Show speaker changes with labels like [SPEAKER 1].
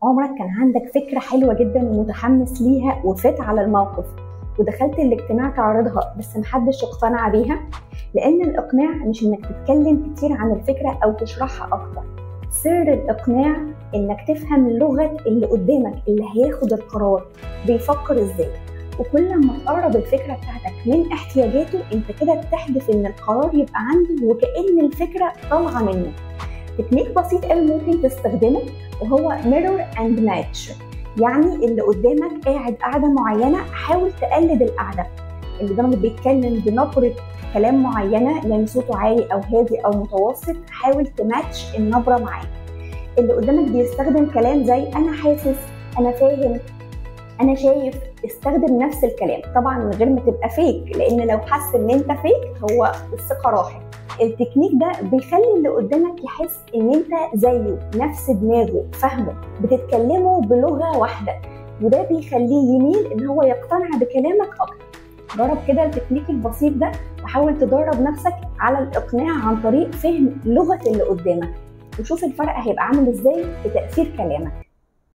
[SPEAKER 1] عمرك كان عندك فكرة حلوة جدا ومتحمس ليها وفات على الموقف ودخلت الاجتماع تعرضها بس محدش اقتنع بيها؟ لأن الإقناع مش إنك تتكلم كتير عن الفكرة أو تشرحها أكتر. سر الإقناع إنك تفهم لغة اللي قدامك اللي هياخد القرار بيفكر إزاي، وكل ما تقرب الفكرة بتاعتك من احتياجاته انت كده بتحدث إن القرار يبقى عنده وكأن الفكرة طالعة منه. تكنيك بسيط قوي ممكن تستخدمه وهو mirror and match، يعني اللي قدامك قاعد قاعدة معينة حاول تقلد القعدة. اللي قدامك بيتكلم بنبرة كلام معينة، يعني صوته عالي أو هادي أو متوسط، حاول تماتش النبرة معاه. اللي قدامك بيستخدم كلام زي أنا حاسس، أنا فاهم، أنا شايف، استخدم نفس الكلام طبعا من غير ما تبقى fake، لأن لو حس إن أنت fake هو الثقة راحت. التكنيك ده بيخلي اللي قدامك يحس ان انت زيه، نفس دماغه، فاهمه، بتتكلموا بلغه واحدة، وده بيخليه يميل ان هو يقتنع بكلامك اكتر. جرب كده التكنيك البسيط ده وحاول تدرب نفسك على الاقناع عن طريق فهم لغة اللي قدامك، وشوف الفرق هيبقى عامل ازاي في تاثير كلامك.